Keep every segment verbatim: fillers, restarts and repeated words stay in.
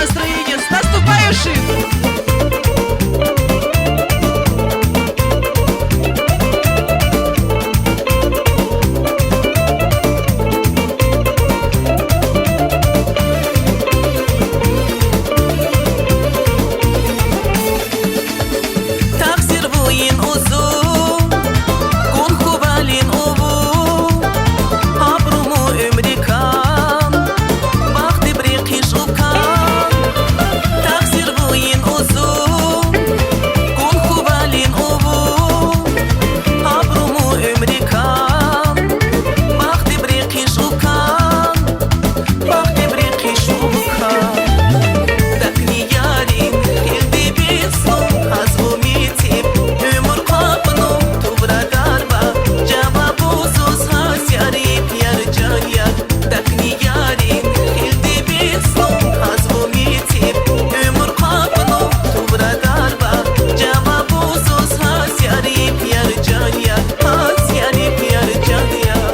Настроение, с наступающим! Тахсир вуйин узун, гун хувалин увун, абрумо уьмрикан, бахтиб рехиш укан. Тахсир вуйин узун, гун хувалин увун, абрумо уьмрикан, бахтиб рехиш укан. Бахтиб рехиш укан. Дакни ярин, хилди бислун, хазво метиб, уьмуьр къапну, тувра дарба, жаваб узуз, хаз яриб, яржан яр. Дакни ярин, хилди бислун, хазво метиб, уьмуьр къапну, тувра дарба, жаваб узуз, хаз яриб, яржан яр, хаз яриб, яржан яр.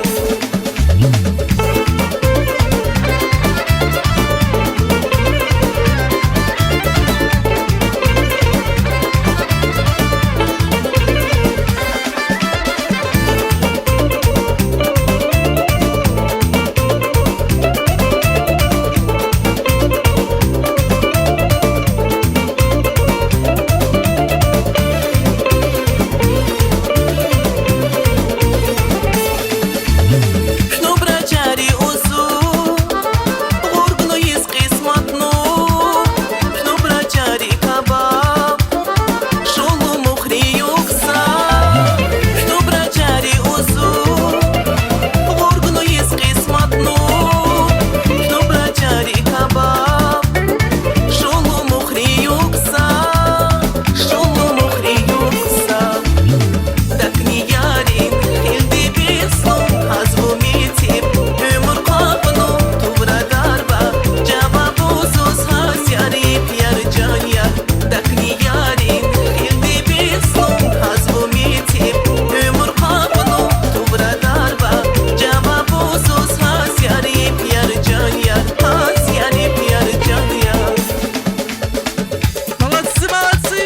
Шнуб рачари узун, гъургну йис къисматну, шнуб рачари кабаб, шулу мухри юкса. Шнуб рачари узун, гъургну йис къисматну, шнуб рачари кабаб, шулу мухри юкса, шулу мухри юкса. Дакни ярин, хилди бислун, хазво метиб, уьмуьр къапну, тувра дарба, жаваб узуз, хаз яриб, яржан яр. Дакни ярин, хилди бислун, хазво метиб, уьмуьр къапну, тувра дарба, жаваб узуз, хаз яриб, яржан яр, хаз яриб, яржан яр. Молодцы, молодцы!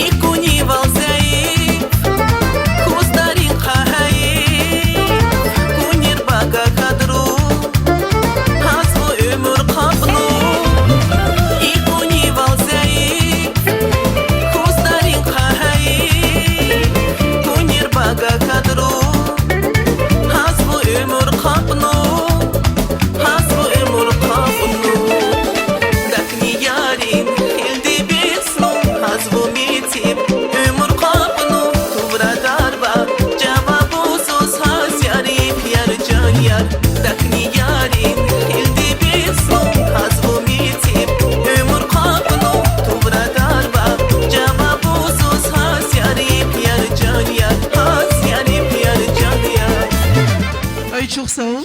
Икуни валзяй, куз дарин къахай, кунир бага кадру, хазво уьмуьр къапну. Икуни валзяй, куз дарин къахай, кунир бага кадру, хазво уьмуьр къапну, хазво уьмуьр къапну. Дакни ярин, хилди бислун, хазво метиб, уьмуьр къапну, тувра дарба, жаваб узуз, хаз яриб, яржан яр. Дакни ярин, хилди бислун, хазво метиб, уьмуьр къапну, тувра дарба, жаваб узуз, хаз яриб, яржан яр, хаз яриб, яржан яр. Ой, чухсау.